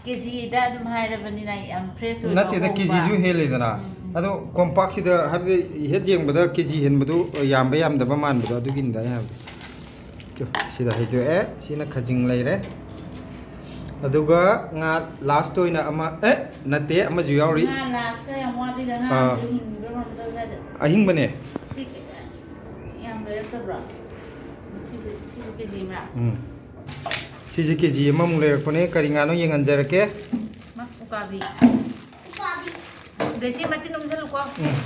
ꯀꯦꯖꯤꯗ ꯑꯗꯨꯝ ꯍꯥꯏꯔꯕꯅꯤꯅ ꯌꯥꯝ ꯐ꯭ꯔꯦꯁ ꯑꯣꯏꯕ, ꯅꯠꯇꯦꯗ, ꯑꯍꯣꯡꯕ꯫ ꯀꯦꯖꯤꯁꯨ ꯍꯦꯜꯂꯤꯗꯅ꯫ ꯎꯝ, ꯎꯝ꯫ ꯑꯗꯣ ꯀꯣꯝꯄꯥꯛꯁꯤꯗ ꯍꯥꯏꯕꯗꯤ ꯍꯦꯛ ꯌꯦꯡꯕꯗ ꯀꯦꯖꯤ ꯍꯦꯟꯕꯗꯨ ꯌꯥꯝꯕ ꯌꯥꯝꯗꯕ ꯃꯥꯟꯕꯗꯣ ꯑꯗꯨꯒꯤꯅꯤꯗ ꯑꯩ ꯍꯥꯏꯕꯗꯤ꯫ ꯇꯨ, ꯁꯤꯗ ꯍꯩꯗꯣꯛꯑꯦ꯫ ꯁꯤꯅ ꯈꯖꯤꯡ ꯂꯩꯔꯦ꯫ ꯑꯗꯨꯒ ꯉꯥ ꯂꯥꯁꯇ ꯑꯣꯏꯅ ꯑꯃ, ꯑꯦ, ꯅꯠꯇꯦ, ꯑꯃꯁꯨ ꯌꯥꯎꯔꯤ꯫ ꯉꯥ ꯂꯥꯁꯇ ꯌꯥꯝ ꯋꯥꯠꯂꯤꯗ, ꯉꯥ ꯑꯥ꯫ ꯑꯃꯁꯨ ꯍꯤꯡꯉꯤꯕ꯭ꯔꯥ ꯀꯃꯥꯏꯅ ꯇꯧꯖꯥꯠꯅꯣ? ꯑꯍꯤꯡꯕꯅꯦ꯫ ꯁꯤ ꯌꯥꯝ ꯂꯩꯔꯛꯇꯕ꯭ꯔꯣ? ꯁꯤꯁꯦ, ꯁꯤꯁꯦ ꯀꯦꯖꯤ ꯑꯃ? ꯎꯝ꯫ ꯁꯤꯁꯦ ꯀꯦꯖꯤ ꯑꯃꯃꯨꯛ ꯂꯩꯔꯛꯄꯅꯦ꯫ ꯀꯔꯤ ꯉꯥꯅꯣ ꯌꯦꯡꯍꯟꯖꯔꯛꯀꯦ꯫ ꯃꯥ, ꯎꯀꯥꯕꯤ꯫ ꯎꯀꯥꯕꯤ꯫ ꯑꯗꯩ ꯁꯤ ꯃꯆꯤꯟ ꯎꯝꯁꯤꯜꯂꯨꯀꯣ꯫ ꯎꯝ꯫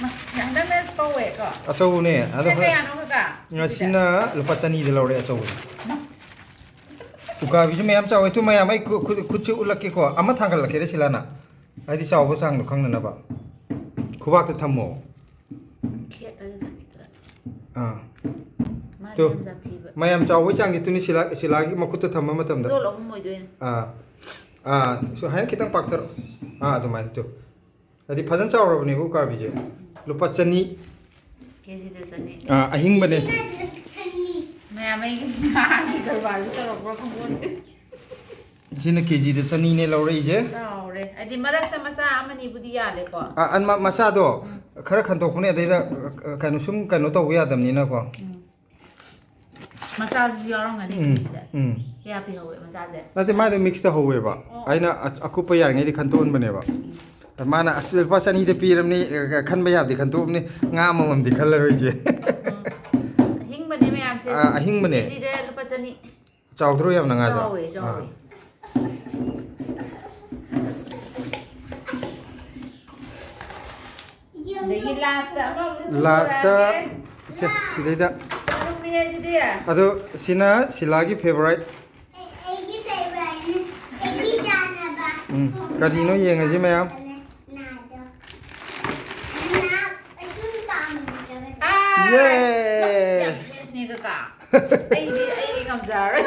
ꯃꯥ, ꯍꯟꯗꯛꯅ ꯄꯧꯋꯦꯀꯣ꯫ ꯑꯆꯧꯕꯅꯦ꯫ ꯑꯗꯣ ꯁꯤꯅ ꯍꯣꯏ꯫ ꯀꯌꯥꯅꯣ ꯀꯀꯥ? ꯉꯁꯤꯅ ꯂꯨꯄꯥ ꯆꯅꯤꯗ ꯂꯧꯔꯦ ꯑꯆꯧꯕꯁꯦ꯫ ꯃꯥ꯫ ꯎꯀꯥꯕꯤꯁꯨ ꯃꯌꯥꯝ ꯆꯥꯎꯋꯦ꯫ ꯇꯨ ꯃꯌꯥꯝ ꯑꯩ ꯈꯨ-, ꯈꯨ-, ꯈꯨꯠꯁꯦ ꯎꯠꯂꯛꯀꯦꯀꯣ꯫ ꯑꯃ ꯊꯥꯡꯒꯠꯂꯛꯀꯦꯔꯥ ꯁꯤꯂꯥꯅ? ꯍꯥꯏꯗꯤ ꯆꯥꯎꯕ ꯆꯥꯡꯗꯣ ꯈꯪꯅꯅꯕ꯫ ꯈꯨꯕꯥꯛꯇ ꯊꯝꯃꯣ꯫ ꯈꯦꯠꯂꯒ ꯆꯠꯈꯤꯗ꯭ꯔꯥ? ꯑꯥ꯫ ꯃꯥꯗꯤ ꯇꯨ, ꯌꯥꯝ ꯖꯥꯊꯤꯕ꯫ ꯃꯌꯥꯝ ꯆꯥꯎꯕꯒꯤ ꯆꯥꯡꯁꯦ ꯇꯨꯅꯤ ꯁꯤꯂꯥ-, ꯁꯤꯂꯥꯒꯤ ꯃꯈꯨꯠꯇ ꯊꯝꯕ ꯃꯇꯝꯗ꯫ ꯗꯣꯜ ꯑꯍꯨꯝ ꯑꯣꯏꯗꯣꯏꯅꯦ꯫ ꯑꯥ꯫ ꯑꯥ, ꯁꯨꯃꯥꯏꯅ ꯈꯤꯇꯪ ꯄꯥꯛꯊꯔꯛꯑꯣ꯫ ꯑꯥ, ꯑꯗꯨꯃꯥꯏꯅ ꯇꯨ꯫ ꯍꯥꯏꯗꯤ ꯐꯖꯅ ꯆꯥꯎꯔꯕꯅꯦꯕ ꯎꯀꯥꯕꯤꯁꯦ꯫ ꯂꯨꯄꯥ ꯆꯅꯤ꯫ ꯀꯦꯖꯤꯗ ꯆꯅꯤ꯫ ꯑꯥ, ꯑꯍꯤꯡꯕꯅꯦ꯫ ꯃꯌꯥꯝ ꯑꯩꯒꯤ ꯉꯥꯒꯤ ꯀꯔꯕꯥꯔꯁꯨ ꯇꯧꯔꯛꯄ꯭ꯔꯥ ꯈꯪꯄꯣꯟꯇꯦ꯫ ꯁꯤꯅ ꯀꯦꯖꯤꯗ ꯆꯅꯤꯅꯦ ꯂꯧꯔꯛꯏꯁꯦ꯫ ꯆꯥꯎꯔꯦ꯫ ꯍꯥꯏꯗꯤ ꯃꯔꯛꯇ ꯃꯆꯥ ꯑꯃꯅꯤꯕꯨꯗꯤ ꯌꯥꯜꯂꯦꯀꯣ꯫ ꯑꯥ, ꯑꯟ-, ꯃ-, ꯃꯆꯥꯗꯣ ꯈꯔ ꯈꯟꯗꯣꯛꯄꯅꯦ, ꯑꯗꯩꯗ, ꯑ, ꯀꯩꯅꯣ, ꯁꯨꯝ ꯀꯩꯅꯣ ꯇꯧꯕ ꯌꯥꯗꯕꯅꯤꯅꯀꯣ꯫ ꯃꯆꯥꯁꯤꯁꯨ ꯌꯥꯎꯔꯝꯒꯅꯤ ꯎꯝ, ꯀꯦꯖꯤꯗ꯫ ꯎꯝ꯫ ꯀꯌꯥ ꯄꯤꯍꯧꯋꯦ ꯃꯆꯥꯁꯦ? ꯅꯠꯇꯦ, ꯃꯥꯗꯤ ꯃꯤꯛꯁꯇ ꯍꯧꯋꯦꯕ꯫ ꯑꯣ꯫ ꯑꯩꯅ ꯑ-, ꯑꯀꯨꯞꯄ ꯌꯥꯔꯤꯉꯩꯗꯤ ꯈꯟꯇꯣꯛꯍꯟꯕꯅꯦꯕ꯫ ꯃꯥꯅ "ꯑꯁ, ꯂꯨꯄꯥ ꯆꯅꯤꯗ ꯄꯤꯔꯕꯅꯤ, ꯑ, ꯈꯟꯕ ꯌꯥꯕꯗꯤ ꯈꯟꯇꯣꯛꯑꯕꯅꯤ, ꯉꯥ ꯑꯃꯃꯝꯗꯤ ꯈꯜꯂꯔꯣꯏꯁꯦ"꯫ ꯑꯍꯤꯡꯕꯅꯦ ꯃꯌꯥꯝꯁꯦ꯫ ꯑꯥ, ꯑꯍꯤꯡꯕꯅꯦ꯫ ꯀꯦꯖꯤꯗ ꯂꯨꯄꯥ ꯆꯅꯤ꯫ ꯆꯥꯎꯗ꯭ꯔꯣ ꯌꯥꯝꯅ ꯉꯥꯗꯣ? ꯆꯥꯎꯋꯦ, ꯆꯥꯎꯋꯦ꯫ ꯑꯥ꯫ ꯑꯗꯒꯤ ꯂꯥꯁꯇ ꯑꯃ ꯑꯃꯨꯛ ꯂꯥꯁꯇ ꯄꯨꯔꯛꯑꯒꯦ꯫ ꯁꯦ, ꯁꯤꯗꯩꯗ꯫ ꯑꯁ, ꯑꯔꯨꯝꯃꯤꯍꯦ ꯁꯤꯗꯤ꯫ ꯑꯗꯣ ꯁꯤꯅ ꯁꯤꯂꯥꯒꯤ ꯐꯦꯚꯣꯔꯥꯏꯠ꯫ ꯑꯩꯒꯤ ꯐꯦꯚꯣꯔꯥꯏꯠꯅꯤ꯫ ꯑꯩꯒꯤ ꯆꯥꯅꯕ꯫ ꯎꯝ, ꯀꯔꯤꯅꯣ ꯌꯦꯡꯉꯁꯤ ꯃꯌꯥꯝ꯫ ꯅꯥꯗꯣ꯫ ꯅꯥ ꯑꯁꯨꯝ ꯄꯥꯝꯗꯕ꯫ ꯑꯥ! ꯌꯦ! ꯌꯥꯝ ꯐ꯭ꯔꯦꯁꯅꯦ ꯀꯀꯥ꯫ ꯑꯩꯗꯤ, ꯑꯩ ꯉꯝꯖꯔꯔꯣꯏ꯫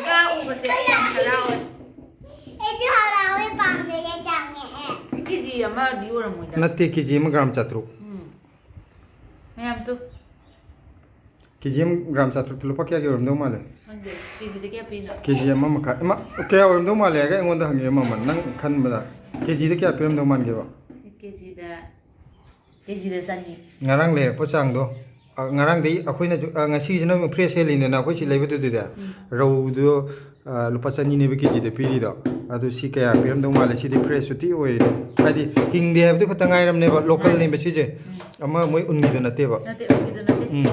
ꯉꯥ ꯎꯕꯁꯦ ꯑꯩ ꯌꯥꯝ ꯍꯔꯥꯎꯋꯦ꯫ ꯑꯩꯁꯨ ꯍꯔꯥꯎꯋꯦ, ꯄꯥꯝꯖꯩꯌꯦ, ꯆꯥꯅꯤꯡꯉꯛꯑꯦ꯫ ꯁꯤ ꯀꯦꯖꯤ ꯑꯃꯗꯤ ꯑꯣꯏꯔꯝꯃꯣꯏꯗ꯫ ꯅꯠꯇꯦ, ꯀꯦꯖꯤ ꯑꯃ ꯒ꯭ꯔꯥꯝ ꯆꯥꯇ꯭ꯔꯨꯛ꯫ ꯎꯝ꯫ ꯃꯌꯥꯝ ꯇꯨ꯫ ꯀꯦꯖꯤ ꯑꯃ ꯒ꯭ꯔꯥꯝ ꯆꯥꯇ꯭ꯔꯨꯛꯇ ꯂꯨꯄꯥ ꯀꯌꯥꯒꯤ ꯑꯣꯏꯔꯝꯗꯧ ꯃꯥꯜꯂꯦ? ꯈꯪꯗꯦ꯫ ꯀꯦꯖꯤꯗ ꯀꯌꯥ ꯄꯤꯅꯣ? ꯀꯦꯖꯤ ꯑꯃ ꯃꯈꯥꯏ꯫ ꯑꯃ, ꯀꯌꯥ ꯑꯣꯏꯔꯝꯗꯧ ꯃꯥꯜꯂꯦ ꯍꯥꯏꯒ ꯑꯩꯉꯣꯟꯗ ꯍꯪꯉꯛꯑꯦ ꯃꯃꯜ꯫ ꯅꯪ ꯈꯟꯕꯗ ꯀꯦꯖꯤꯗ ꯀꯌꯥ ꯄꯤꯔꯝꯗꯧ ꯃꯥꯟꯒꯦꯕ? ꯁꯤ ꯀꯦꯖꯤꯗ, ꯀꯦꯖꯤꯗ ꯆꯅꯤ꯫ ꯉꯔꯥꯡ ꯂꯩꯔꯛꯄ ꯆꯥꯡꯗꯣ, ꯑ, ꯉꯔꯥꯡꯗꯩ ꯑꯩꯈꯣꯏꯅꯁꯨ, ꯑ, ꯉꯁꯤꯁꯤꯅ ꯑꯃꯨꯛ ꯐ꯭ꯔꯦꯁ ꯍꯦꯜꯂꯤꯗꯅ ꯑꯩꯈꯣꯏ ꯁꯤ ꯂꯩꯕꯗꯨꯗꯤꯗ꯫ ꯎꯝ꯫ ꯔꯧꯗꯣ, ꯑ, ꯂꯨꯄꯥ ꯆꯅꯤꯅꯦꯕ ꯀꯦꯖꯤꯗ ꯄꯤꯔꯤꯗꯣ꯫ ꯑꯗꯨ ꯁꯤ ꯀꯌꯥ ꯄꯤꯔꯝꯗꯧ ꯃꯥꯜꯂꯦ? ꯁꯤꯗꯤ ꯐ꯭ꯔꯦꯁꯁꯨ ꯊꯤ ꯑꯣꯏꯔꯤꯅꯦ꯫ ꯍꯥꯏꯗꯤ ꯍꯤꯡꯗꯦ ꯍꯥꯏꯕꯗꯨ ꯈꯛꯇ ꯉꯥꯏꯔꯝꯅꯦꯕ, ꯂꯣꯀꯦꯜꯅꯦꯕ ꯁꯤꯁꯦ꯫ ꯎꯝ꯫ ꯑꯃ ꯃꯣꯏ ꯎꯟꯒꯤꯗꯣ ꯅꯠꯇꯦꯕ꯫ ꯅꯠꯇꯦ, ꯎꯟꯒꯤꯗꯣ ꯅꯠꯇꯦ꯫ ꯎꯝ꯫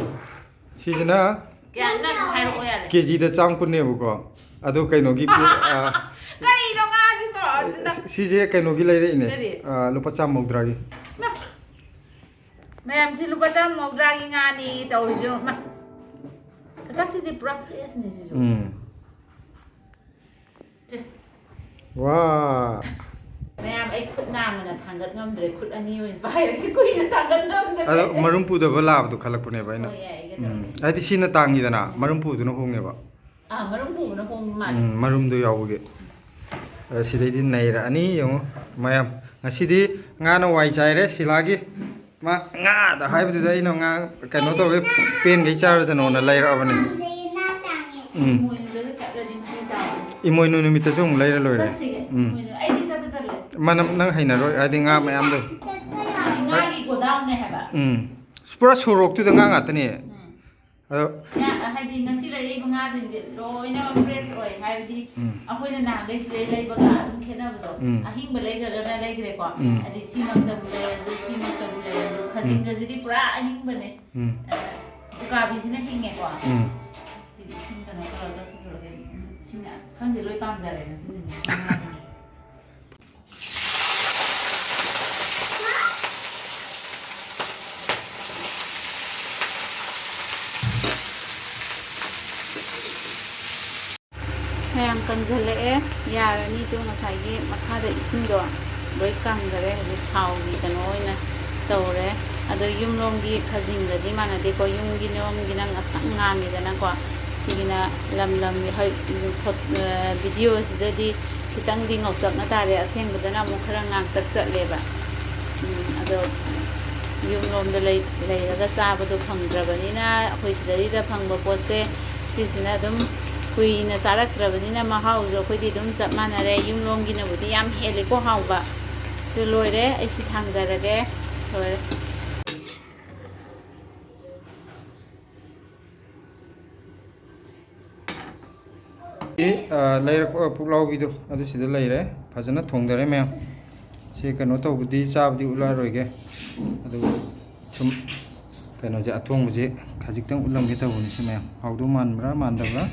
ꯁꯤꯁꯤꯅ ꯀꯌꯥꯅꯣ ꯑꯗꯨꯝ ꯍꯥꯏꯔꯛꯑꯣ ꯌꯥꯔꯦ꯫ ꯀꯦꯖꯤꯗ ꯆꯥꯝ ꯀꯨꯟꯅꯦꯕꯀꯣ꯫ ꯑꯗꯣ ꯀꯩꯅꯣꯒꯤ ꯄꯤ-, ꯑ, ꯀꯔꯤꯅꯣ ꯉꯥꯁꯤꯕꯣ? ꯑꯁꯤꯅ ꯁꯤ-, ꯁꯤꯁꯦ ꯀꯩꯅꯣꯒꯤ ꯂꯩꯔꯛꯏꯅꯦ꯫ ꯀꯔꯤ? ꯑ, ꯂꯨꯄꯥ ꯆꯥꯝ ꯃꯧꯗ꯭ꯔꯥꯒꯤ꯫ ꯃꯌꯥꯝꯁꯤ ꯂꯨꯄꯥ ꯆꯥꯝ ꯃꯧꯗ꯭ꯔꯥꯒꯤ ꯉꯥꯅꯤ ꯇꯧꯔꯤꯁꯦ꯫ ꯃꯥ-, ꯀꯀꯥ, ꯁꯤꯗꯤ ꯄꯨꯔꯥ ꯐ꯭ꯔꯦꯁꯅꯦ ꯁꯤꯁꯨ꯫ ꯎꯝ꯫ ꯁꯦ꯫ ꯋꯥ꯫ ꯃꯌꯥꯝ, ꯑꯩ ꯈꯨꯠ ꯅꯥꯝꯃꯅ ꯊꯥꯡꯒꯠ ꯉꯝꯗ꯭ꯔꯦ꯫ ꯈꯨꯠ ꯑꯅꯤ ꯑꯣꯏꯅ ꯄꯥꯏꯔꯒꯦ, ꯀꯨꯏꯅ ꯊꯥꯡꯒꯠ ꯉꯝꯗ꯭ꯔꯦ꯫ ꯑꯗꯣ ꯃꯔꯨꯝ ꯄꯨꯗꯕ ꯂꯥꯕꯗꯣ ꯈꯜꯂꯛꯄꯅꯦꯕ ꯑꯩꯅ꯫ ꯍꯣꯏ, ꯌꯥꯏ, ꯎꯝ꯫ ꯀꯩꯗꯧꯔꯒꯦ? ꯍꯥꯏꯗꯤ ꯁꯤꯅ ꯇꯥꯡꯉꯤꯗꯅ, ꯃꯔꯨꯝ ꯄꯨꯕꯗꯨꯅ ꯍꯣꯡꯉꯦꯕ꯫ ꯑꯥ, ꯃꯔꯨꯝ ꯄꯨꯕꯅ ꯍꯣꯡꯕ ꯃꯥꯜꯂꯦ꯫ ꯎꯝ, ꯃꯔꯨꯝꯗꯣ ꯌꯥꯎꯕꯒꯤ꯫ ꯑ, ꯁꯤꯗꯩꯗꯤ ꯅꯩꯔꯛꯑꯅꯤ ꯌꯦꯡꯉꯣ ꯃꯌꯥꯝ꯫ ꯉꯁꯤꯗꯤ ꯉꯥꯅ ꯋꯥꯏ ꯆꯥꯏꯔꯦ ꯁꯤꯂꯥꯒꯤ꯫ ꯃꯥ ꯉꯥꯗ ꯍꯥꯏꯕꯗꯨꯗ ꯑꯩꯅ ꯉꯥ ꯀꯩꯅꯣ ꯇꯧꯔꯒ ꯄꯦꯟꯈꯩ ꯆꯥꯔꯁꯅꯣꯅ ꯂꯩꯔꯛꯑꯕꯅꯦ꯫ ꯎꯝ꯫ ꯏꯃꯣꯏꯅꯨꯗꯒ ꯀꯠꯂꯗꯤ ꯃꯍꯤ ꯆꯥꯎꯕꯅꯦ꯫ ꯏꯃꯣꯏꯅꯨ ꯅꯨꯃꯤꯠꯇꯁꯨ ꯑꯃꯨꯛ ꯂꯩꯔ ꯂꯣꯏꯔꯦ꯫ ꯆꯠꯁꯤꯒꯦ꯫ ꯎꯝ꯫ ꯏꯃꯣꯏꯅꯨ꯫ ꯑꯩꯗꯤ ꯆꯠꯄ ꯇꯜꯂꯦ꯫ ꯃꯅꯝ ꯅꯪ ꯍꯩꯅꯔꯣꯏ, ꯍꯥꯏꯗꯤ ꯉꯥ ꯃꯌꯥꯝꯗꯣ꯫ ꯆꯠꯄ ꯌꯥꯏ꯫ ꯍꯥꯏꯗꯤ ꯉꯥꯒꯤ ꯒꯣꯗꯥꯎꯟꯅꯦ ꯍꯥꯏꯕ꯫ ꯎꯝ꯫ ꯄꯨꯔꯥ ꯁꯣꯔꯣꯛꯇꯨꯗ ꯉꯥ ꯉꯥꯛꯇꯅꯦ꯫ ꯎꯝ꯫ ꯑꯗꯣ ꯉꯥ, ꯍꯥꯏꯗꯤ ꯉꯁꯤ ꯂꯩꯔꯛꯏꯕ ꯉꯥꯁꯤꯡꯁꯦ ꯂꯣꯏꯅꯃꯛ fresh ꯑꯣꯏ꯫ ꯍꯥꯏꯕꯗꯤ ꯎꯝ꯫ ꯑꯩꯈꯣꯏꯅ ꯅꯍꯥꯟꯈꯩ ꯁꯤꯗꯩ ꯂꯩꯕꯒ ꯑꯗꯨꯝ ꯈꯦꯠꯅꯕꯗꯣ꯫ ꯎꯝ꯫ ꯑꯍꯤꯡꯕ ꯂꯩꯈ꯭ꯔꯒꯅ ꯂꯩꯈ꯭ꯔꯦꯀꯣ꯫ ꯎꯝ꯫ ꯍꯥꯏꯗꯤ ꯁꯤꯃꯛꯇꯕꯨ ꯂꯩꯔꯁꯨ, ꯁꯤꯃꯛꯇꯕꯨ ꯂꯩꯔꯁꯨ, ꯎꯝ꯫ ꯈꯥꯖꯤꯡꯒꯁꯤꯗꯤ ꯄꯨꯔꯥ ꯑꯍꯤꯡꯕꯅꯦ꯫ ꯎꯝ꯫ ꯑ, ꯎꯀꯥꯕꯤꯁꯤꯅ ꯍꯤꯡꯉꯦꯀꯣ꯫ ꯎꯝ꯫ ꯁꯤꯗꯤ ꯏꯁꯤꯡ ꯀꯩꯅꯣ ꯇꯧꯔꯒ ꯇꯧꯊꯣꯛꯈ꯭ꯔꯒꯦ꯫ ꯎꯝ, ꯏꯁꯤꯡ ꯈꯪꯗꯦ, ꯂꯣꯏ ꯄꯥꯝꯖꯔꯦ ꯉꯁꯤ ꯅꯨꯃꯤꯠꯁꯦ ꯉꯥꯁꯤꯡꯁꯦ꯫ ꯃꯌꯥꯝ ꯀꯪꯁꯤꯜꯂꯛꯑꯦ, ꯌꯥꯔꯅꯤ꯫ ꯑꯗꯣ ꯉꯁꯥꯏꯒꯤ ꯃꯈꯥꯗ ꯏꯁꯤꯡꯗꯣ ꯂꯣꯏ ꯀꯪꯈꯔꯦ꯫ ꯍꯧꯖꯤꯛ ꯊꯥꯎꯒꯤ ꯀꯩꯅꯣ ꯑꯣꯏꯅ ꯇꯧꯔꯦ꯫ ꯑꯗꯣ ꯌꯨꯝꯂꯣꯝꯒꯤ ꯈꯥꯖꯤꯡꯒꯗꯤ ꯃꯥꯟꯅꯗꯦꯀꯣ, ꯌꯨꯝꯒꯤ ꯂꯣꯝꯒꯤꯅ ꯉꯁꯪ ꯉꯥꯡꯉꯤꯗꯅꯀꯣ꯫ ꯁꯤꯒꯤꯅ ꯂꯝ ꯂꯝꯒꯤ ꯍꯣꯏ, ꯐꯣꯠ-, ꯑ, ꯚꯤꯗꯤꯑꯣꯁꯤꯗꯗꯤ ꯈꯤꯇꯪꯗꯤ ꯉꯧꯇꯛꯅ ꯇꯥꯔꯦ, ꯑꯁꯦꯡꯕꯗꯅ ꯑꯃꯨꯛ ꯈꯔ ꯉꯥꯡꯇꯛ ꯆꯠꯂꯦꯕ꯫ ꯎꯝ, ꯑꯗꯣ ꯌꯨꯝꯂꯣꯝꯗ ꯂꯩ-, ꯂꯩꯔꯒ ꯆꯥꯕꯗꯣ ꯐꯪꯗ꯭ꯔꯕꯅꯤꯅ, ꯑꯩꯈꯣꯏ ꯁꯤꯗꯩꯗ ꯐꯪꯕ ꯄꯣꯠꯁꯦ ꯁꯤꯁꯤꯅ ꯑꯗꯨꯝ ꯀꯨꯏꯅ ꯆꯥꯔꯛꯇ꯭ꯔꯕꯅꯤꯅ ꯃꯍꯥꯎꯁꯨ ꯑꯩꯈꯣꯏꯗꯤ ꯑꯗꯨꯝ ꯆꯞ ꯃꯥꯟꯅꯔꯦ꯫ ꯌꯨꯝꯂꯣꯝꯒꯤꯅꯕꯨꯗꯤ ꯌꯥꯝ ꯍꯦꯜꯂꯤꯀꯣ ꯍꯥꯎꯕ꯫ ꯑꯗꯨ ꯂꯣꯏꯔꯦ, ꯑꯩ ꯁꯤ ꯊꯥꯡꯗꯔꯒꯦ꯫ ꯂꯣꯏꯔꯦ꯫ ꯑꯦ, ꯑ, ꯂꯩꯔꯛꯄ ꯄꯨꯛꯂꯥꯎꯕꯤꯗꯣ ꯑꯗꯨ ꯁꯤꯗ ꯂꯩꯔꯦ, ꯐꯖꯅ ꯊꯣꯡꯗꯔꯦ ꯃꯌꯥꯝ꯫ ꯁꯤ ꯀꯩꯅꯣ ꯇꯧꯕꯗꯤ, ꯆꯥꯕꯗꯤ ꯎꯠꯂꯛꯑꯔꯣꯏꯒꯦ, ꯑꯗꯨꯒ ꯁꯨꯝ ꯀꯩꯅꯣꯁꯦ, ꯑꯊꯣꯡꯕꯁꯦ ꯈꯖꯤꯛꯇꯪ ꯎꯠꯂꯝꯒꯦ ꯇꯧꯕꯅꯤ꯫ ꯁꯤ ꯃꯌꯥꯝ ꯍꯥꯎꯗꯧ ꯃꯥꯟꯕ꯭ꯔꯥ ꯃꯥꯟꯗꯕ꯭ꯔꯥ?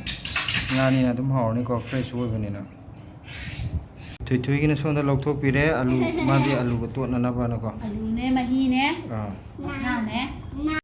ꯉꯥꯅꯤꯅ ꯑꯗꯨꯝ ꯍꯥꯎꯔꯅꯤꯀꯣ, fresh ꯑꯣꯏꯕꯅꯤꯅ꯫ ꯊꯣꯏꯊꯣꯏꯒꯤꯅ ꯁꯣꯝꯗ ꯂꯧꯊꯣꯛꯄꯤꯔꯦ, ꯑꯂꯨ, ꯃꯥꯗꯤ ꯑꯂꯨꯒ ꯇꯣꯠꯅꯅꯕꯅꯀꯣ꯫ ꯑꯂꯨꯅꯦ, ꯃꯍꯤꯅꯦ, ꯑꯥ꯫ ꯉꯥꯅꯦ꯫